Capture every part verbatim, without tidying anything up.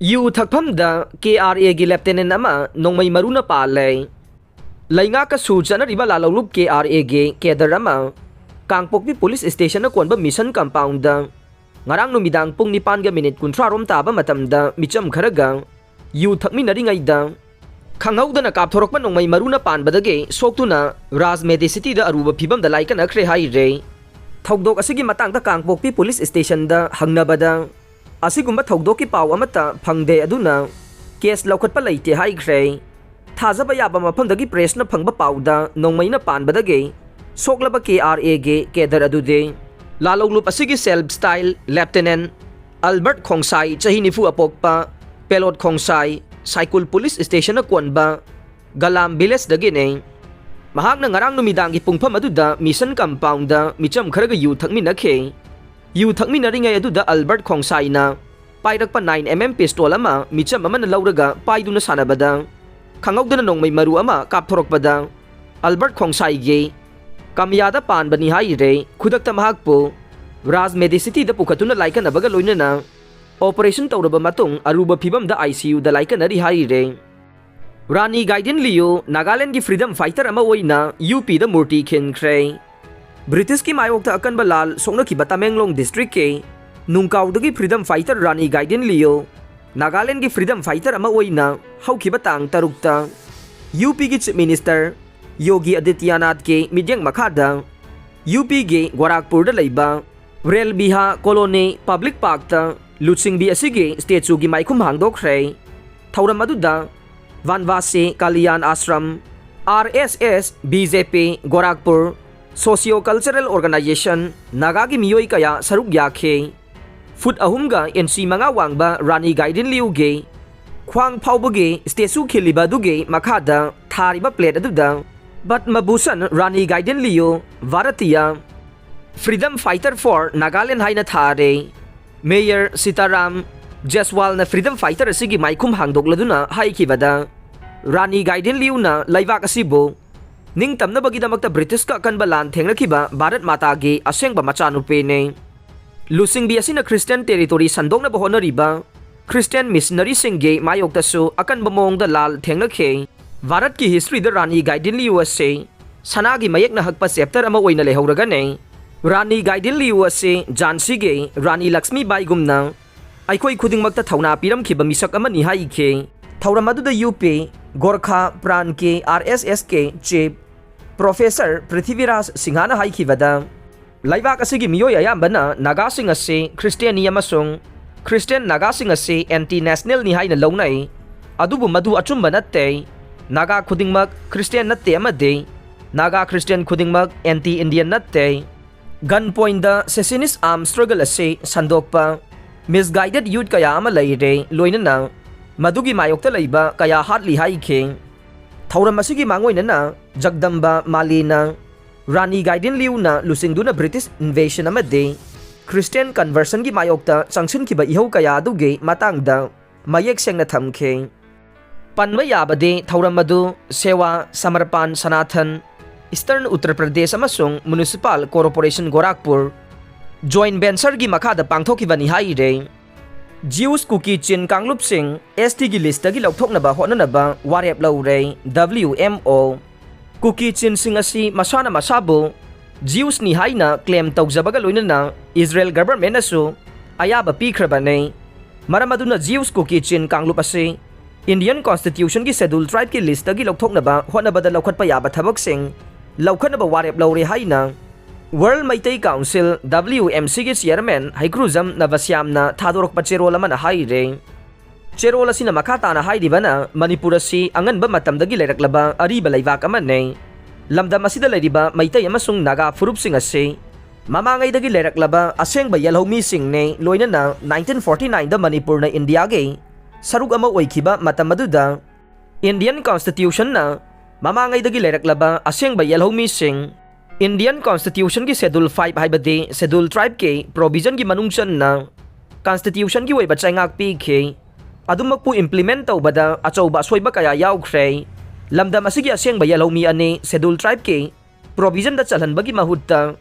U ꯊꯛꯐꯝꯗ ꯀꯦ R ꯑꯦꯒꯤ ꯂꯦꯐꯇꯦꯅꯦꯟ ꯑꯃ ꯅꯣꯡꯃꯩ ꯃꯔꯨꯅ ꯄꯥꯜꯂꯦ꯫ ꯂꯩꯉꯥꯛꯀ ꯁꯨ ꯆꯠꯅꯔꯤꯕ ꯂꯥꯂꯧꯂꯨꯞ ꯀꯦ ꯑꯥꯔ ꯑꯦꯒꯤ ꯀꯦꯗꯔ ꯑꯃ ꯀꯥꯡꯄꯣꯛꯄꯤ ꯄꯨꯂꯤꯁ ꯁ꯭ꯇꯦꯁꯟꯅ ꯀꯣꯟꯕ ꯃꯤꯁꯟ ꯀꯝꯄꯥꯎꯟꯗ ꯉꯔꯥꯡ ꯅꯨꯃꯤꯗꯥꯡ ꯄꯨꯡ ꯅꯤꯄꯥꯟꯒ ꯃꯤꯅꯤꯠ ꯀꯨꯟꯊ꯭ꯔꯥ ꯔꯣꯝ ꯇꯥꯕ ꯃꯇꯝꯗ ꯃꯤꯆꯝ ꯈꯔꯒ ꯌꯨ ꯊꯛꯃꯤꯟꯅꯔꯤꯉꯩꯗ ꯈꯪꯍꯧꯗꯅ ꯀꯥꯞꯊꯣꯔꯛꯄ ꯅꯣꯡꯃꯩ ꯃꯔꯨꯅ ꯄꯥꯟꯕꯗꯒꯤ ꯁꯣꯛꯇꯨꯅ ꯔꯥꯖ ꯃꯦꯗꯤꯁꯤꯇꯤꯗ ꯑꯔꯨꯕ ꯐꯤꯕꯝꯗ ꯂꯥꯏꯀꯠꯅꯈ꯭ꯔꯦ ꯍꯥꯏꯔꯦ꯫ ꯊꯧꯗꯣꯛ ꯑꯁꯤꯒꯤ ꯃꯇꯥꯡꯗ ꯀꯥꯡꯄꯣꯛꯄꯤ ꯄꯨꯂꯤꯁ ꯁ꯭ꯇꯦꯁꯟꯗ ꯍꯪꯅꯕꯗ ꯑꯁꯤꯒꯨꯝꯕ ꯊꯧꯗꯣꯛꯀꯤ ꯄꯥꯎ ꯑꯃꯠꯇ ꯐꯪꯗꯦ, ꯑꯗꯨꯅ ꯀꯦꯁ ꯂꯧꯈꯠꯄ ꯂꯩꯇꯦ ꯍꯥꯏꯈ꯭ꯔꯦ꯫ ꯊꯥꯖꯕ ꯌꯥꯕ ꯃꯐꯝꯗꯒꯤ ꯄ꯭ꯔꯦꯁꯅ ꯐꯪꯕ ꯄꯥꯎꯗ ꯅꯣꯡꯃꯩꯅ ꯄꯥꯟꯕꯗꯒꯤ ꯁꯣꯛꯂꯕ ꯀꯦ ꯑꯥꯔ ꯑꯦꯒꯤ ꯀꯦꯗꯔ ꯑꯗꯨꯗꯤ ꯂꯥꯂꯧꯂꯨꯞ ꯑꯁꯤꯒꯤ ꯁꯦꯜꯐ ꯁ꯭ꯇꯥꯏꯜ ꯂꯦꯐꯇꯦꯅꯦꯟ ꯑꯜꯕꯔꯠ ꯈꯣꯡꯁꯥꯏ, ꯆꯍꯤ ꯅꯤꯐꯨ ꯑꯄꯣꯛꯄ, ꯄꯦꯂꯣꯠ ꯈꯣꯡꯁꯥꯏ, ꯁꯥꯏꯀꯨꯜ ꯄꯨꯂꯤꯁ ꯁ꯭ꯇꯦꯁꯟꯅ ꯀꯣꯟꯕ ꯒꯂꯥꯝ ꯚꯤꯂꯦꯖꯇꯒꯤꯅꯤ꯫ ꯃꯍꯥꯛꯅ ꯉꯔꯥꯡ ꯅꯨꯃꯤꯗꯥꯡꯒꯤ ꯄꯨꯡꯐꯝ ꯑꯗꯨꯗ ꯃꯤꯁꯟ ꯀꯝꯄꯥꯎꯟꯗ ꯃꯤꯆꯝ ꯈꯔꯒ ꯌꯨ ꯊꯛꯃꯤꯟꯅꯈꯤ꯫ ꯌꯨ ꯊꯛꯃꯤꯟꯅꯔꯤꯉꯩ ꯑꯗꯨꯗ ꯑꯜꯕꯔꯠ ꯈꯣꯡꯁꯥꯏꯅ ꯄꯥꯏꯔꯛꯄ ꯅꯥꯏꯟ ꯑꯦꯝ ꯑꯦꯝ ꯄꯤꯁꯇꯣꯜ ꯑꯃ ꯃꯤꯆꯝ ꯑꯃꯅ ꯂꯧꯔꯒ ꯄꯥꯏꯗꯨꯅ ꯁꯥꯟꯅꯕꯗ ꯈꯪꯍꯧꯗꯅ ꯅꯣꯡꯃꯩ ꯃꯔꯨ ꯑꯃ ꯀꯥꯞꯊꯣꯔꯛꯄꯗ ꯑꯜꯕꯔꯠ ꯈꯣꯡꯁꯥꯏꯒꯤ ꯀꯃꯤꯌꯥꯗ ꯄꯥꯟꯕꯅꯤ ꯍꯥꯏꯔꯦ꯫ ꯈꯨꯗꯛꯇ ꯃꯍꯥꯛꯄꯨ ꯔꯥꯖ ꯃꯦꯗꯤꯁꯤꯇꯤꯗ ꯄꯨꯈꯠꯇꯨꯅ ꯂꯥꯏꯀꯠꯅꯕꯒ ꯂꯣꯏꯅꯅ ꯑꯣꯄꯔꯦꯁꯟ ꯇꯧꯔꯕ ꯃꯇꯨꯡ ꯑꯔꯨꯕ ꯐꯤꯕꯝꯗ ꯑꯥꯏ ꯁꯤ ꯌꯨꯗ ꯂꯥꯏꯀꯠꯅꯔꯤ ꯍꯥꯏꯔꯦ꯫ ꯔꯥꯅꯤ ꯒꯥꯏꯗꯤꯟ ꯂꯤꯌꯨ ꯅꯥꯒꯥꯂꯦꯟꯒꯤ ꯐ꯭ꯔꯤꯗꯝ ꯐꯥꯏꯇꯔ ꯑꯃ ꯑꯣꯏꯅ ꯌꯨ ꯄꯤꯗ ꯃꯨꯔꯇꯤ ꯈꯤꯟꯈ꯭ꯔꯦ꯫ ꯕ꯭ꯔꯤꯇꯤꯁꯀꯤ ꯃꯥꯌꯣꯛꯇ ꯑꯀꯟꯕ ꯂꯥꯜ ꯁꯣꯛꯅꯈꯤꯕ ꯇꯃꯦꯡꯂꯣꯡ ꯗꯤꯁꯇ꯭ꯔꯤꯛꯀꯤ ꯅꯨꯡꯀꯥꯎꯗꯒꯤ ꯐ꯭ꯔꯤꯗꯝ ꯐꯥꯏꯇꯔ ꯔꯥꯅꯤ ꯒꯥꯏꯗꯤꯟ ꯂꯤꯌꯨ ꯅꯥꯒꯥꯂꯦꯟꯒꯤ ꯐ꯭ꯔꯤꯗꯝ ꯐꯥꯏꯇꯔ ꯑꯃ ꯑꯣꯏꯅ ꯍꯧꯈꯤꯕ ꯇꯥꯡ ꯇꯔꯨꯛꯇ ꯌꯨ ꯄꯤꯒꯤ ꯆꯤꯐ ꯃꯤꯅꯤꯁꯇꯔ ꯌꯣꯒꯤ ꯑꯗꯤꯇ꯭ꯌꯅꯥꯊꯀꯤ ꯃꯤꯠꯌꯦꯡ ꯃꯈꯥꯗ ꯌꯨ ꯄꯤꯒꯤ ꯒꯣꯔꯥꯈꯄꯨꯔꯗ ꯂꯩꯕ ꯔꯦꯜ ꯕꯤꯍꯥ ꯀꯣꯂꯣꯅꯤ ꯄꯕ꯭ꯂꯤꯛ ꯄꯥꯔꯛꯇ ꯂꯨꯆꯤꯡꯕꯤ ꯑꯁꯤꯒꯤ ꯁ꯭ꯇꯦꯆꯨꯒꯤ ꯃꯥꯏꯈꯨꯝ ꯍꯥꯡꯗꯣꯛꯈ꯭ꯔꯦ꯫ ꯊꯧꯔꯝ ꯑꯗꯨꯗ ꯚꯥꯟꯚꯥꯁꯤ ꯀꯥꯂꯤꯌꯥꯟ ꯑꯥꯁ꯭ꯔꯝ, ꯑꯥꯔ ꯑꯦꯁ ꯑꯦꯁ, ꯕꯤ ꯖꯦ ꯄꯤ, ꯒꯣꯔꯥꯈꯄꯨꯔ ꯁꯣꯁꯤꯌꯣ ꯀꯜꯆꯔꯦꯜ ꯑꯣꯔꯒꯅꯥꯏꯖꯦꯁꯟ, ꯅꯥꯒꯥꯒꯤ ꯃꯤꯑꯣꯏ ꯀꯌꯥ ꯁꯔꯨꯛ ꯌꯥꯈꯤ꯫ ꯐꯨꯠ ꯑꯍꯨꯝꯒ ꯏꯟꯆꯤ ꯃꯉꯥ ꯋꯥꯡꯕ ꯔꯥꯅꯤ ꯒꯥꯏꯗꯤꯟ ꯂꯤꯌꯨꯒꯤ ꯈ꯭ꯋꯥꯡ ꯐꯥꯎꯕꯒꯤ ꯁ꯭ꯇꯦꯆꯨ ꯈꯤꯜꯂꯤꯕ ꯑꯗꯨꯒꯤ ꯃꯈꯥꯗ ꯊꯥꯔꯤꯕ ꯄ꯭ꯂꯦꯠ ꯑꯗꯨꯗ ꯄꯗꯃ ꯚꯨꯁꯟ ꯔꯥꯅꯤ ꯒꯥꯏꯗꯤꯟ ꯂꯤꯌꯨ, Bharatiya Freedom Fighter for Nagaland ꯍꯥꯏꯅ ꯊꯥꯔꯦ꯫ ꯃꯦꯌꯔ ꯁꯤꯇꯥꯔꯥꯝ ꯖꯦꯁꯋꯥꯜꯅ ꯐ꯭ꯔꯤꯗꯝ ꯐꯥꯏꯇꯔ ꯑꯁꯤꯒꯤ ꯃꯥꯏꯈꯨꯝ ꯍꯥꯡꯗꯣꯛꯂꯗꯨꯅ ꯍꯥꯏꯈꯤꯕꯗ, ꯔꯥꯅꯤ ꯒꯥꯏꯗꯤꯟ ꯂꯤꯌꯨꯅ ꯂꯩꯕꯥꯛ ꯑꯁꯤꯕꯨ ꯅꯤꯡꯇꯝꯅꯕꯒꯤꯗꯃꯛꯇ ꯕ꯭ꯔꯤꯇꯤꯁꯀ ꯑꯀꯟꯕ ꯂꯥꯟ ꯊꯦꯡꯅꯈꯤꯕ ꯚꯥꯔꯠ ꯃꯥꯇꯥꯒꯤ ꯑꯁꯦꯡꯕ ꯃꯆꯥꯅꯨꯄꯤꯅꯤ꯫ ꯂꯨꯆꯤꯡꯕꯤ ꯑꯁꯤꯅ ꯈ꯭ꯔꯤꯁꯇꯤꯌꯟ ꯇꯦꯔꯤꯇꯣꯔꯤ ꯁꯟꯗꯣꯛꯅꯕ ꯍꯣꯠꯅꯔꯤꯕ ꯈ꯭ꯔꯤꯁꯇꯤꯌꯥꯟ ꯃꯤꯁꯅꯔꯤꯁꯤꯡꯒꯤ ꯃꯥꯌꯣꯛꯇꯁꯨ ꯑꯀꯟꯕ ꯃꯑꯣꯡꯗ ꯂꯥꯜ ꯊꯦꯡꯅꯈꯤ꯫ ꯚꯥꯔꯠꯀꯤ ꯍꯤꯁꯇ꯭ꯔꯤꯗ ꯔꯥꯅꯤ ꯒꯥꯏꯗꯤꯟꯂꯤꯌꯨ ꯑꯁꯤ ꯁꯅꯥꯒꯤ ꯃꯌꯦꯛꯅ ꯍꯛꯄ ꯆꯦꯞꯇꯔ ꯑꯃ ꯑꯣꯏꯅ ꯂꯩꯍꯧꯔꯒꯅꯤ꯫ ꯔꯥꯅꯤ ꯒꯥꯏꯗꯤꯟꯂꯤꯌꯨ ꯑꯁꯤ ꯖꯥꯟꯁꯤꯒꯤ ꯔꯥꯅꯤ ꯂꯛꯁꯃꯤꯕꯥꯏꯒꯨꯝꯅ ꯑꯩꯈꯣꯏ ꯈꯨꯗꯤꯡꯃꯛꯇ ꯊꯧꯅꯥ ꯄꯤꯔꯝꯈꯤꯕ ꯃꯤꯁꯛ ꯑꯃꯅꯤ ꯍꯥꯏꯈꯤ꯫ ꯊꯧꯔꯝ ꯑꯗꯨꯗ ꯌꯨ ꯄꯤ ꯒꯣꯔꯈꯥ ꯄ꯭ꯔꯥꯟ ꯀꯦ ꯑꯥꯔ ꯑꯦꯁ ꯑꯦꯁ ꯀꯦ ꯆꯤꯐ ꯄ꯭ꯔꯣꯐꯦꯁꯔ ꯄ꯭ꯔꯤꯊꯤꯕꯤꯔꯥꯖ ꯁꯤꯡꯍꯅ ꯍꯥꯏꯈꯤꯕꯗ, ꯂꯩꯕꯥꯛ ꯑꯁꯤꯒꯤ ꯃꯤꯑꯣꯏ ꯑꯌꯥꯝꯕꯅ ꯅꯥꯒꯥꯁꯤꯡ ꯑꯁꯤ ꯈ꯭ꯔꯤꯁꯇꯤꯌꯥꯅꯤ ꯑꯃꯁꯨꯡ ꯈ꯭ꯔꯤꯁꯇꯤꯌꯥꯟ ꯅꯥꯒꯥꯁꯤꯡ ꯑꯁꯤ ꯑꯦꯟꯇꯤ ꯅꯦꯁꯅꯦꯜꯅꯤ ꯍꯥꯏꯅ ꯂꯧꯅꯩ꯫ ꯑꯗꯨꯕꯨ ꯃꯗꯨ ꯑꯆꯨꯝꯕ ꯅꯠꯇꯦ꯫ ꯅꯥꯒꯥ ꯈꯨꯗꯤꯡꯃꯛ ꯈ꯭ꯔꯤꯁꯇꯤꯌꯥꯟ ꯅꯠꯇꯦ ꯑꯃꯗꯤ ꯅꯥꯒꯥ ꯈ꯭ꯔꯤꯁꯇꯤꯌꯥꯟ ꯈꯨꯗꯤꯡꯃꯛ ꯑꯦꯟꯇꯤ ꯏꯟꯗꯤꯌꯟ ꯅꯠꯇꯦ꯫ ꯒꯟ ꯄꯣꯏꯟꯗ ꯁꯦꯁꯤꯅꯤꯁ ꯑꯥꯔꯝ ꯁ꯭ꯇ꯭ꯔꯒꯜ ꯑꯁꯤ ꯁꯟꯗꯣꯛꯄ, ꯃꯤꯁꯒꯥꯏꯗꯦꯗ ꯌꯨꯠ ꯀꯌꯥ ꯑꯃ ꯂꯩꯔꯦ, ꯂꯣꯏꯅꯅ ꯃꯗꯨꯒꯤ ꯃꯥꯌꯣꯛꯇ ꯂꯩꯕ ꯀꯌꯥ ꯍꯥꯠꯂꯤ ꯍꯥꯏꯈꯤ꯫ ꯊꯧꯔꯝ ꯑꯁꯤꯒꯤ ꯃꯥꯡꯑꯣꯏꯅꯅ ꯖꯒꯗꯝꯕ ꯃꯥꯂꯤꯅ ꯔꯥꯅꯤ ꯒꯥꯏꯗꯤꯟꯂꯤꯌꯨꯅ ꯂꯨꯆꯤꯡꯗꯨꯅ ꯕ꯭ꯔꯤꯇꯤꯁ ꯏꯟꯚꯦꯁꯟ ꯑꯃꯗꯤ ꯈ꯭ꯔꯤꯁꯇꯤꯌꯥꯟ ꯀꯟꯚꯔꯁꯟꯒꯤ ꯃꯥꯌꯣꯛꯇ ꯆꯪꯁꯤꯟꯈꯤꯕ ꯏꯍꯧ ꯀꯌꯥ ꯑꯗꯨꯒꯤ ꯃꯇꯥꯡꯗ ꯃꯌꯦꯛ ꯁꯦꯡꯅ ꯊꯝꯈꯤ꯫ ꯄꯟꯕ ꯌꯥꯕꯗꯤ ꯊꯧꯔꯝ ꯑꯗꯨ ꯁꯦꯋꯥ, ꯁꯃꯔꯄꯥꯟ, ꯁꯅꯥꯊꯟ, ꯏꯁꯇꯔꯟ ꯎꯠꯇꯔ ꯄ꯭ꯔꯗꯦꯁ ꯑꯃꯁꯨꯡ ꯃ꯭ꯌꯨꯅꯤꯁꯤꯄꯥꯜ ꯀꯣꯔꯄꯣꯔꯦꯁꯟ ꯒꯣꯔꯥꯈꯄꯨꯔ ꯖꯣꯏꯟ ꯚꯦꯟꯆꯔꯒꯤ ꯃꯈꯥꯗ ꯄꯥꯡꯊꯣꯛꯈꯤꯕꯅꯤ ꯍꯥꯏꯔꯦ꯫ ꯖꯤꯎꯁ ꯀꯨꯀꯤ ꯆꯤꯟ ꯀꯥꯡꯂꯨꯞꯁꯤꯡ ꯑꯦꯁ ꯇꯤꯒꯤ ꯂꯤꯁꯇꯒꯤ ꯂꯧꯊꯣꯛꯅꯕ ꯍꯣꯠꯅꯅꯕ ꯋꯥꯔꯦꯞ ꯂꯧꯔꯦ, ꯗꯕ꯭ꯂꯤꯎ ꯑꯦꯝ ꯑꯣ꯫ ꯀꯨꯀꯤ ꯆꯤꯟꯁꯤꯡ ꯑꯁꯤ ꯃꯁꯥꯅ ꯃꯁꯥꯕꯨ ꯖꯤꯎꯁꯅꯤ ꯍꯥꯏꯅ ꯀ꯭ꯂꯦꯝ ꯇꯧꯖꯕꯒ ꯂꯣꯏꯅꯅ ꯏꯖꯔꯦꯜ ꯒꯚꯔꯟꯃꯦꯟꯠꯅꯁꯨ ꯑꯌꯥꯕ ꯄꯤꯈ꯭ꯔꯕꯅꯤ꯫ ꯃꯔꯝ ꯑꯗꯨꯅ ꯖꯤꯎꯁ ꯀꯨꯀꯤ ꯆꯤꯟ ꯀꯥꯡꯂꯨꯞ ꯑꯁꯤ ꯏꯟꯗꯤꯌꯟ ꯀꯣꯟꯁꯇꯤꯇ꯭ꯌꯨꯁꯟꯒꯤ ꯁꯦꯗ꯭ꯌꯨꯜ ꯇ꯭ꯔꯥꯏꯕꯀꯤ ꯂꯤꯁꯇꯒꯤ ꯂꯧꯊꯣꯛꯅꯕ ꯍꯣꯠꯅꯕꯗ ꯂꯧꯈꯠꯄ ꯌꯥꯕ ꯊꯕꯛꯁꯤꯡ ꯂꯧꯈꯠꯅꯕ ꯋꯥꯔꯦꯞ ꯂꯧꯔꯦ ꯍꯥꯏꯅ world Meitei council, W M ꯁꯤꯒꯤ ꯆꯤꯌꯔꯃꯦꯟ ꯍꯩꯀ꯭ꯔꯨꯖꯝ ꯅꯕꯁ꯭ꯌꯥꯝꯅ ꯊꯥꯗꯣꯔꯛꯄ ꯆꯦꯔꯣꯜ ꯑꯃꯅ ꯍꯥꯏꯔꯦ꯫ ꯆꯦꯔꯣꯜ ꯑꯁꯤꯅ ꯃꯈꯥ ꯇꯥꯅ ꯍꯥꯏꯔꯤꯕꯅ, ꯃꯅꯤꯄꯨꯔ ꯑꯁꯤ ꯑꯉꯟꯕ ꯃꯇꯝꯗꯒꯤ ꯂꯩꯔꯛꯂꯕ ꯑꯔꯤꯕ ꯂꯩꯕꯥꯛ ꯑꯃꯅꯤ꯫ ꯂꯝꯗꯝ ꯑꯁꯤꯗ ꯂꯩꯔꯤꯕ ꯃꯩꯇꯩ ꯑꯃꯁꯨꯡ ꯅꯥꯒꯥ ꯐꯨꯔꯨꯞꯁꯤꯡ ꯑꯁꯤ ꯃꯃꯥꯡꯉꯩꯗꯒꯤ ꯂꯩꯔꯛꯂꯕ ꯑꯁꯦꯡꯕ ꯌꯦꯜꯍꯧꯃꯤꯁꯤꯡꯅꯤ, ꯂꯣꯏꯅꯅ ꯅꯥꯏꯟꯇꯤꯟ ꯐꯣꯔꯇꯤ ꯅꯥꯏꯟꯗ ꯃꯅꯤꯄꯨꯔꯅ ꯏꯟꯗꯤꯌꯥꯒꯤ ꯁꯔꯨꯛ ꯑꯃ ꯑꯣꯏꯈꯤꯕ ꯃꯇꯝ ꯑꯗꯨꯗ ꯏꯟꯗꯤꯌꯟ ꯀꯣꯟꯁꯇꯤꯇ꯭ꯌꯨꯁꯟꯅ ꯃꯃꯥꯡꯉꯩꯗꯒꯤ ꯂꯩꯔꯛꯂꯕ ꯑꯁꯦꯡꯕ ꯌꯦꯜꯍꯧꯃꯤꯁꯤꯡ, ꯏꯟꯗꯤꯌꯟ ꯀꯣꯟꯁꯇꯤꯇ꯭ꯌꯨꯁꯟꯒꯤ ꯁꯦꯗ꯭ꯌꯨꯜ ꯐꯥꯏꯚ ꯍꯥꯏꯕꯗꯤ ꯁꯦꯗ꯭ꯌꯨꯜ ꯇ꯭ꯔꯥꯏꯕꯀꯤ ꯄ꯭ꯔꯣꯚꯤꯖꯟꯒꯤ ꯃꯅꯨꯡ ꯆꯟꯅ ꯀꯟꯁꯇꯤꯇ꯭ꯌꯨꯁꯟꯒꯤ ꯑꯣꯏꯕ ꯆꯩꯉꯥꯛ ꯄꯤꯈꯤ꯫ ꯑꯗꯨꯃꯛꯄꯨ ꯏꯝꯄ꯭ꯂꯤꯃꯦꯟꯠ ꯇꯧꯕꯗ ꯑꯆꯧꯕ ꯑꯁꯣꯏꯕ ꯀꯌꯥ ꯌꯥꯎꯈ꯭ꯔꯦ꯫ ꯂꯝꯗꯝ ꯑꯁꯤꯒꯤ ꯑꯁꯦꯡꯕ ꯌꯦꯜꯍꯧꯃꯤ ꯑꯅꯤ ꯁꯦꯗ꯭ꯌꯨꯜ ꯇ꯭ꯔꯥꯏꯕꯀꯤ ꯄ꯭ꯔꯣꯚꯤꯖꯟꯗ ꯆꯜꯍꯟꯕꯒꯤ ꯃꯍꯨꯠꯇ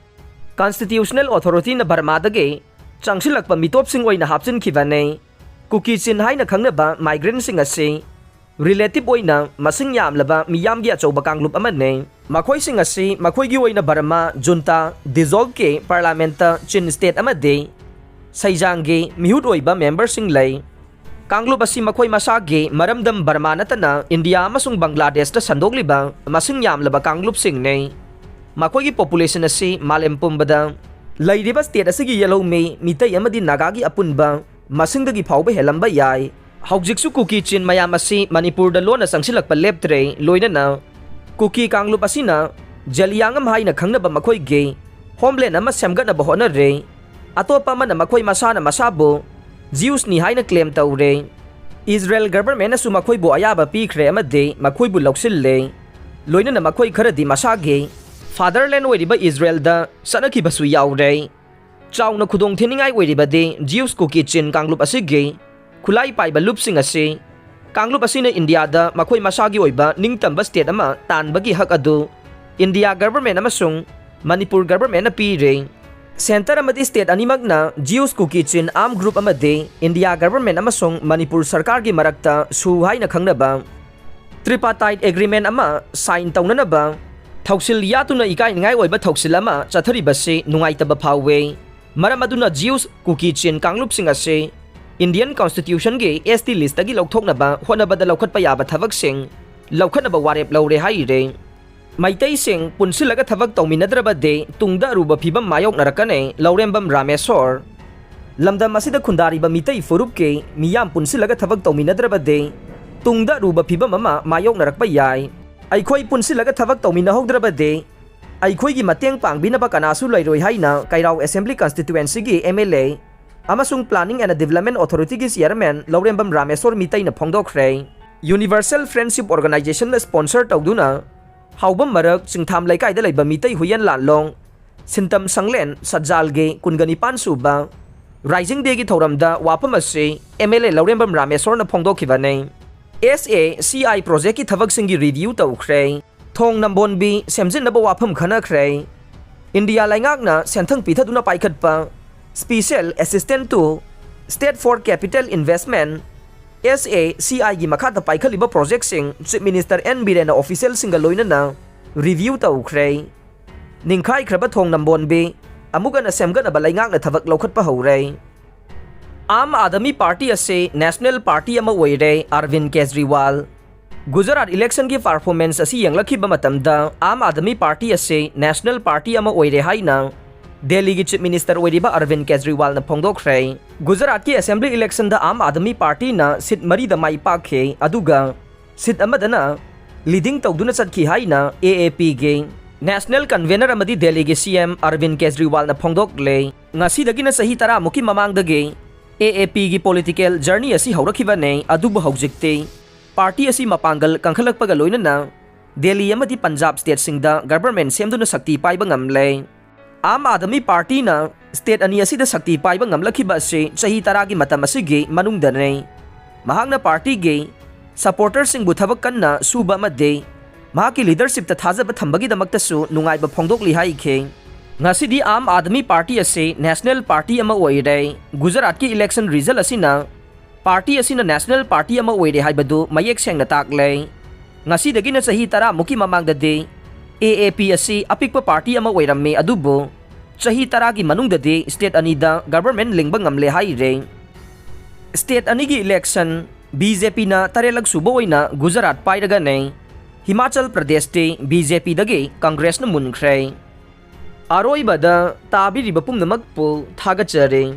ꯀꯟꯁꯇꯤꯇ꯭ꯌꯨꯁꯅꯦꯜ ꯑꯣꯊꯣꯔꯤꯇꯤꯅ ꯕꯔꯃꯥꯗꯒꯤ ꯆꯪꯁꯤꯜꯂꯛꯄ ꯃꯤꯇꯣꯞꯁꯤꯡ ꯑꯣꯏꯅ ꯍꯥꯞꯆꯤꯟꯈꯤꯕꯅꯤ꯫ ꯀꯨꯀꯤ ꯆꯤꯟ ꯍꯥꯏꯅ ꯈꯪꯅꯕ migrantꯁꯤꯡ ꯑꯁꯤ relative ꯑꯣꯏꯅ ꯃꯁꯤꯡ ꯌꯥꯝꯂꯕ ꯃꯤꯌꯥꯝꯒꯤ ꯑꯆꯧꯕ ꯀꯥꯡꯂꯨꯞ ꯑꯃꯅꯤ꯫ ꯃꯈꯣꯏꯁꯤꯡ ꯑꯁꯤ ꯃꯈꯣꯏꯒꯤ ꯑꯣꯏꯅ ꯕꯔꯃꯥ junta dissolveꯀꯤ parliamentꯇ ꯆꯤꯟ state ꯑꯃꯗꯤ ꯁꯩꯖꯥꯡꯒꯤ ꯃꯤꯍꯨꯠ ꯑꯣꯏꯕ memberꯁꯤꯡ ꯂꯩ꯫ ꯀꯥꯡꯂꯨꯞ ꯑꯁꯤ ꯃꯈꯣꯏ ꯃꯁꯥꯒꯤ ꯃꯔꯝꯗꯝ ꯕꯔꯃꯥ ꯅꯠꯇꯅ ꯏꯟꯗꯤꯌꯥ ꯑꯃꯁꯨꯡ ꯕꯪꯒ꯭ꯂꯥꯗꯦꯁꯇ ꯁꯟꯗꯣꯛꯂꯤꯕ ꯃꯁꯤꯡ ꯌꯥꯝꯂꯕ ꯀꯥꯡꯂꯨꯞꯁꯤꯡꯅꯤ꯫ ꯃꯈꯣꯏꯒꯤ population ꯑꯁꯤ ꯃꯥꯂꯦꯝ ꯄꯨꯝꯕꯗ ꯂꯩꯔꯤꯕ state ꯑꯁꯤꯒꯤ ꯌꯦꯜꯍꯧꯃꯤ ꯃꯤꯇꯩ ꯑꯃꯗꯤ ꯅꯥꯒꯥꯒꯤ ꯑꯄꯨꯟꯕ ꯃꯁꯤꯡꯗꯒꯤ ꯐꯥꯎꯕ ꯍꯦꯜꯂꯝꯕ ꯌꯥꯏ꯫ ꯍꯧꯖꯤꯛꯁꯨ ꯀꯨꯀꯤ ꯆꯤꯟ ꯃꯌꯥꯝ ꯑꯁꯤ ꯃꯅꯤꯄꯨꯔꯗ ꯂꯣꯟꯅ ꯆꯪꯁꯤꯜꯂꯛꯄ ꯂꯦꯞꯇ꯭ꯔꯦ, ꯂꯣꯏꯅꯅ ꯀꯨꯀꯤ ꯀꯥꯡꯂꯨꯞ ꯑꯁꯤꯅ ꯖꯂꯤꯌꯥꯡꯉꯝ ꯍꯥꯏꯅ ꯈꯪꯅꯕ ꯃꯈꯣꯏꯒꯤ homeland ꯑꯃ ꯁꯦꯝꯒꯠꯅꯕ ꯍꯣꯠꯅꯔꯦ꯫ ꯑꯇꯣꯞꯄ ꯑꯃꯅ ꯃꯈꯣꯏ ꯃꯁꯥꯅ ꯃꯁꯥꯕꯨ Jewsꯅꯤ ꯍꯥꯏꯅ claim ꯇꯧꯔꯦ꯫ ꯏꯖꯔꯦꯜ governmentꯅꯁꯨ ꯃꯈꯣꯏꯕꯨ ꯑꯌꯥꯕ ꯄꯤꯈ꯭ꯔꯦ ꯑꯃꯗꯤ ꯃꯈꯣꯏꯕꯨ ꯂꯧꯁꯤꯜꯂꯦ꯫ ꯂꯣꯏꯅꯅ ꯃꯈꯣꯏ ꯈꯔꯗꯤ ꯃꯁꯥꯒꯤ fatherland ꯑꯣꯏꯔꯤꯕ ꯏꯖꯔꯦꯜꯗ ꯆꯠꯅꯈꯤꯕꯁꯨ ꯌꯥꯎꯔꯦ꯫ ꯆꯥꯎꯅ ꯈꯨꯗꯣꯡ ꯊꯤꯅꯤꯡꯉꯥꯏ ꯑꯣꯏꯔꯤꯕꯗꯤ Jews ꯀꯨꯀꯤ ꯆꯤꯟ ꯀꯥꯡꯂꯨꯞ ꯑꯁꯤꯒꯤ ꯈꯨꯠꯂꯥꯏ ꯄꯥꯏꯕ ꯂꯨꯞꯁꯤꯡ ꯑꯁꯤ ꯀꯥꯡꯂꯨꯞ ꯑꯁꯤꯅ ꯏꯟꯗꯤꯌꯥꯗ ꯃꯈꯣꯏ ꯃꯁꯥꯒꯤ ꯑꯣꯏꯕ ꯅꯤꯡꯇꯝꯕ state ꯑꯃ ꯇꯥꯟꯕꯒꯤ ꯍꯛ ꯑꯗꯨ ꯏꯟꯗꯤꯌꯥ government ꯑꯃꯁꯨꯡ ꯃꯅꯤꯄꯨꯔ governmentꯅ ꯄꯤꯔꯦ꯫ Centre ꯑꯃꯗꯤ state ꯑꯅꯤꯃꯛꯅ Jews ꯀꯨꯀꯤ ꯆꯤꯟ armed group ꯑꯃꯗꯤ ꯏꯟꯗꯤꯌꯥ government ꯑꯃꯁꯨꯡ ꯃꯅꯤꯄꯨꯔ ꯁꯔꯀꯥꯔꯒꯤ ꯃꯔꯛꯇ ꯁꯨ ꯍꯥꯏꯅ ꯈꯪꯅꯕ tripartite agreement ꯑꯃ sign ꯇꯧꯅꯅꯕ ꯊꯧꯁꯤꯜ ꯌꯥꯠꯇꯨꯅ ꯏꯀꯥꯏꯅꯤꯡꯉꯥꯏ ꯑꯣꯏꯕ ꯊꯧꯁꯤꯜ ꯑꯃ ꯆꯠꯊꯔꯤꯕꯁꯤ ꯅꯨꯡꯉꯥꯏꯇꯕ ꯐꯥꯎꯋꯦ꯫ ꯃꯔꯝ ꯑꯗꯨꯅ Jews ꯀꯨꯀꯤ ꯆꯤꯟ ꯀꯥꯡꯂꯨꯞꯁꯤꯡ ꯑꯁꯤ Indian Constitutionꯒꯤ S T listꯇꯒꯤ ꯂꯧꯊꯣꯛꯅꯕ ꯍꯣꯠꯅꯕꯗ ꯂꯧꯈꯠꯄ ꯌꯥꯕ ꯊꯕꯛꯁꯤꯡ ꯂꯧꯈꯠꯅꯕ ꯋꯥꯔꯦꯞ ꯂꯧꯔꯦ ꯍꯥꯏꯔꯤ꯫ ꯃꯩꯇꯩꯁꯤꯡ ꯄꯨꯟꯁꯤꯜꯂꯒ ꯊꯕꯛ ꯇꯧꯃꯤꯟꯅꯗ꯭ꯔꯕꯗꯤ ꯇꯨꯡꯗ ꯑꯔꯨꯕ ꯐꯤꯕꯝ ꯃꯥꯌꯣꯛꯅꯔꯛꯀꯅꯤ, ꯂꯧꯔꯦꯝꯕꯝ ꯔꯥꯃꯦꯁꯣꯔ꯫ ꯂꯝꯗꯝ ꯑꯁꯤꯗ ꯈꯨꯟꯗꯥꯔꯤꯕ ꯃꯤꯇꯩ ꯐꯨꯔꯨꯞꯀꯤ ꯃꯤꯌꯥꯝ ꯄꯨꯟꯁꯤꯜꯂꯒ ꯊꯕꯛ ꯇꯧꯃꯤꯟꯅꯗ꯭ꯔꯕꯗꯤ ꯇꯨꯡꯗ ꯑꯔꯨꯕ ꯐꯤꯕꯝ ꯑꯃ ꯃꯥꯌꯣꯛꯅꯔꯛꯄ ꯌꯥꯏ꯫ ꯑꯩꯈꯣꯏ ꯄꯨꯟꯁꯤꯜꯂꯒ ꯊꯕꯛ ꯇꯧꯃꯤꯟꯅꯍꯧꯗ꯭ꯔꯕꯗꯤ ꯑꯩꯈꯣꯏꯒꯤ ꯃꯇꯦꯡ ꯄꯥꯡꯕꯤꯅꯕ ꯀꯅꯥꯁꯨ ꯂꯩꯔꯣꯏ ꯍꯥꯏꯅ ꯀꯩꯔꯥꯎ Assembly Constituencyꯒꯤ M L A ꯑꯃꯁꯨꯡ Planning and Development Authorityꯒꯤ chairman Laurembam Rameshwor ꯃꯤꯇꯩꯅ ꯐꯣꯡꯗꯣꯛꯈ꯭ꯔꯦ꯫ Universal Friendship Organizationꯅ sponsor ꯇꯧꯗꯨꯅ ꯍꯥꯎꯕꯝ ꯃꯔꯛ ꯆꯤꯡꯊꯥꯝ ꯂꯩꯀꯥꯏꯗ ꯂꯩꯕ ꯃꯤꯇꯩ ꯍꯨꯏꯌꯦꯟ ꯂꯥꯟꯂꯣꯡ ꯁꯤꯟꯇꯝ ꯁꯪꯂꯦꯟ ꯁꯠꯖꯥꯜꯒꯤ ꯀꯨꯟꯒ ꯅꯤꯄꯥꯟ ꯁꯨꯕ Rising Dayꯒꯤ ꯊꯧꯔꯝꯗ ꯋꯥꯐꯝ ꯑꯁꯤ M L A Laurembam ꯔꯥꯃꯦꯁꯣꯔꯅ ꯐꯣꯡꯗꯣꯛꯈꯤꯕꯅꯤ꯫ S A C I projectꯀꯤ ꯊꯕꯛꯁꯤꯡꯒꯤ review ꯇꯧꯈ꯭ꯔꯦ꯫ ꯊꯣꯡ ꯅꯝꯕꯣꯟꯕꯤ ꯁꯦꯝꯖꯤꯟꯅꯕ ꯋꯥꯐꯝ ꯈꯟꯅꯈ꯭ꯔꯦ꯫ ꯏꯟꯗꯤꯌꯥ ꯂꯩꯉꯥꯛꯅ ꯁꯦꯟꯊꯪ ꯄꯤꯊꯗꯨꯅ ꯄꯥꯏꯈꯠꯄ Special Assistance to State for Capital Investment, S A C I ꯒꯤ ꯃꯈꯥꯗ ꯄꯥꯏꯈꯠꯂꯤꯕ ꯄ꯭ꯔꯣꯖꯦꯛꯁꯤꯡ Chief Minister N ꯕꯤꯔꯦꯟꯅ ꯑꯣꯐꯤꯁꯤꯌꯦꯜꯁꯤꯡꯒ ꯂꯣꯏꯅꯅ ꯔꯤꯚꯤꯌꯨ ꯇꯧꯈ꯭ꯔꯦ꯫ ꯅꯤꯡꯈꯥꯏꯈ꯭ꯔꯕ ꯊꯣꯡ ꯅꯝꯕꯣꯟꯕꯤ ꯑꯃꯨꯛ ꯍꯟꯅ ꯁꯦꯝꯒꯠꯅꯕ ꯂꯩꯉꯥꯛꯅ ꯊꯕꯛ ꯂꯧꯈꯠꯄ ꯍꯧꯔꯦ꯫ ꯑꯥꯝ ꯑꯥꯗꯃꯤ ꯄꯥꯔꯇꯤ ꯑꯁꯤ ꯅꯦꯁꯅꯦꯜ ꯄꯥꯔꯇꯤ ꯑꯃ ꯑꯣꯏꯔꯦ, ꯑꯔꯕꯤꯟ ꯀꯦꯖꯔꯤꯋꯥꯜ꯫ ꯒꯨꯖꯔꯥꯠ ꯏꯂꯦꯛꯁꯟꯒꯤ ꯄꯔꯐꯣꯔꯃꯦꯟꯁ ꯑꯁꯤ ꯌꯦꯡꯂꯛꯈꯤꯕ ꯃꯇꯝꯗ ꯑꯥꯝ ꯑꯥꯗꯃꯤ ꯄꯥꯔꯇꯤ ꯑꯁꯤ ꯅꯦꯁꯅꯦꯜ ꯄꯥꯔꯇꯤ ꯑꯃ ꯑꯣꯏꯔꯦ ꯍꯥꯏꯅ ꯗꯦꯜꯂꯤꯒꯤ ꯆꯤꯐ ꯃꯤꯅꯤꯁꯇꯔ ꯑꯣꯏꯔꯤꯕ ꯑꯔꯕꯤꯟ ꯀꯦꯖꯔꯤꯋꯥꯜꯅ ꯐꯣꯡꯗꯣꯛꯈ꯭ꯔꯦ꯫ ꯒꯨꯖꯔꯥꯠꯀꯤ ꯑꯦꯁꯦꯝꯕ꯭ꯂꯤ ꯏꯂꯦꯛꯁꯟꯗ ꯑꯥꯝ ꯑꯥꯗꯃꯤ ꯄꯥꯔꯇꯤꯅ ꯁꯤꯠ ꯃꯔꯤꯗ ꯃꯥꯏ ꯄꯥꯛꯈꯤ, ꯑꯗꯨꯒ ꯁꯤꯠ ꯑꯃꯗꯅ ꯂꯤꯗꯤꯡ ꯇꯧꯗꯨꯅ ꯆꯠꯈꯤ ꯍꯥꯏꯅ ꯑꯦ ꯑꯦ ꯄꯤꯒꯤ ꯅꯦꯁꯅꯦꯜ ꯀꯟꯚꯦꯅꯔ ꯑꯃꯗꯤ ꯗꯦꯜꯂꯤꯒꯤ ꯁꯤ ꯑꯦꯝ ꯑꯔꯕꯤꯟ ꯀꯦꯖꯔꯤꯋꯥꯜꯅ ꯐꯣꯡꯗꯣꯛꯂꯦ꯫ ꯉꯁꯤꯗꯒꯤꯅ ꯆꯍꯤ ꯇꯔꯥꯃꯨꯛꯀꯤ ꯃꯃꯥꯡꯗꯒꯤ ꯑꯦ ꯑꯦ ꯄꯤꯒꯤ ꯄꯣꯂꯤꯇꯤꯀꯦꯜ ꯖꯔꯅꯤ ꯑꯁꯤ ꯍꯧꯔꯛꯈꯤꯕꯅꯦ, ꯑꯗꯨꯕꯨ ꯍꯧꯖꯤꯛꯇꯤ ꯄꯥꯔꯇꯤ ꯑꯁꯤ ꯃꯄꯥꯡꯒꯜ ꯀꯟꯈꯠꯂꯛꯄꯒ ꯂꯣꯏꯅꯅ ꯗꯦꯜꯂꯤ ꯑꯃꯗꯤ ꯄꯟꯖꯥꯕ ꯁ꯭ꯇꯦꯠꯁꯤꯡꯗ ꯒꯚꯔꯟꯃꯦꯟꯠ ꯁꯦꯝꯗꯨꯅ ꯁꯛꯇꯤ ꯄꯥꯏꯕ ꯉꯝꯂꯦ꯫ ꯑꯥꯝ ꯑꯥꯗꯃꯤ ꯄꯥꯔꯇꯤꯅ ꯁ꯭ꯇꯦꯠ ꯑꯅꯤ ꯑꯁꯤꯗ ꯁꯛꯇꯤ ꯄꯥꯏꯕ ꯉꯝꯂꯛꯈꯤꯕ ꯑꯁꯤ ꯆꯍꯤ ꯇꯔꯥꯒꯤ ꯃꯇꯝ ꯑꯁꯤꯒꯤ ꯃꯅꯨꯡꯗꯅꯤ꯫ ꯃꯍꯥꯛꯅ ꯄꯥꯔꯇꯤꯒꯤ ꯁꯄꯣꯔꯇꯔꯁꯤꯡꯕꯨ ꯊꯕꯛ ꯀꯟꯅ ꯁꯨꯕ ꯑꯃꯗꯤ ꯃꯍꯥꯛꯀꯤ ꯂꯤꯗꯔꯁꯤꯞꯇ ꯊꯥꯖꯕ ꯊꯝꯕꯒꯤꯗꯃꯛꯇꯁꯨ ꯅꯨꯡꯉꯥꯏꯕ ꯐꯣꯡꯗꯣꯛꯂꯤ ꯍꯥꯏꯈꯤ꯫ ꯉꯁꯤꯗꯤ ꯑꯥꯝ ꯑꯥꯗꯃꯤ ꯄꯥꯔꯇꯤ ꯑꯁꯤ ꯅꯦꯁꯅꯦꯜ ꯄꯥꯔꯇꯤ ꯑꯃ ꯑꯣꯏꯔꯦ꯫ ꯒꯨꯖꯔꯥꯠꯀꯤ ꯏꯂꯦꯛꯁꯟ ꯔꯤꯖꯜ ꯑꯁꯤꯅ ꯄꯥꯔꯇꯤ ꯑꯁꯤꯅ ꯅꯦꯁꯅꯦꯜ ꯄꯥꯔꯇꯤ ꯑꯃ ꯑꯣꯏꯔꯦ ꯍꯥꯏꯕꯗꯨ ꯃꯌꯦꯛ ꯁꯦꯡꯅ ꯇꯥꯛꯂꯦ꯫ ꯉꯁꯤꯗꯒꯤꯅ ꯆꯍꯤ ꯇꯔꯥꯃꯨꯛꯀꯤ ꯃꯃꯥꯡꯗꯗꯤ ꯑꯦ ꯑꯦ ꯄꯤ ꯑꯁꯤ ꯑꯄꯤꯛꯄ ꯄꯥꯔꯇꯤ ꯑꯃ ꯑꯣꯏꯔꯝꯃꯤ, ꯑꯗꯨꯕꯨ ꯆꯍꯤ ꯇꯔꯥꯒꯤ ꯃꯅꯨꯡꯗꯗꯤ ꯁ꯭ꯇꯦꯠ ꯑꯅꯤꯗ ꯒꯚꯔꯟꯃꯦꯟꯠ ꯂꯤꯡꯕ ꯉꯝꯂꯦ ꯍꯥꯏꯔꯦ꯫ ꯁ꯭ꯇꯦꯠ ꯑꯅꯤꯒꯤ ꯏꯂꯦꯛꯁꯟ ꯕꯤ ꯖꯦ ꯄꯤꯅ ꯇꯔꯦꯠꯂꯛ ꯁꯨꯕ ꯑꯣꯏꯅ ꯒꯨꯖꯔꯥꯠ ꯄꯥꯏꯔꯒꯅꯦ꯫ ꯍꯤꯃꯥꯆꯜ ꯄ꯭ꯔꯗꯦꯁꯇꯤ ꯕꯤ ꯖꯦ ꯄꯤꯗꯒꯤ ꯀꯪꯒ꯭ꯔꯦꯁꯅ ꯃꯨꯟꯈ꯭ꯔꯦ꯫ ꯑꯔꯣꯏꯕꯗ ꯇꯥꯕꯤꯔꯤꯕ ꯄꯨꯝꯅꯃꯛꯄꯨ ꯊꯥꯒꯠꯆꯔꯤ꯫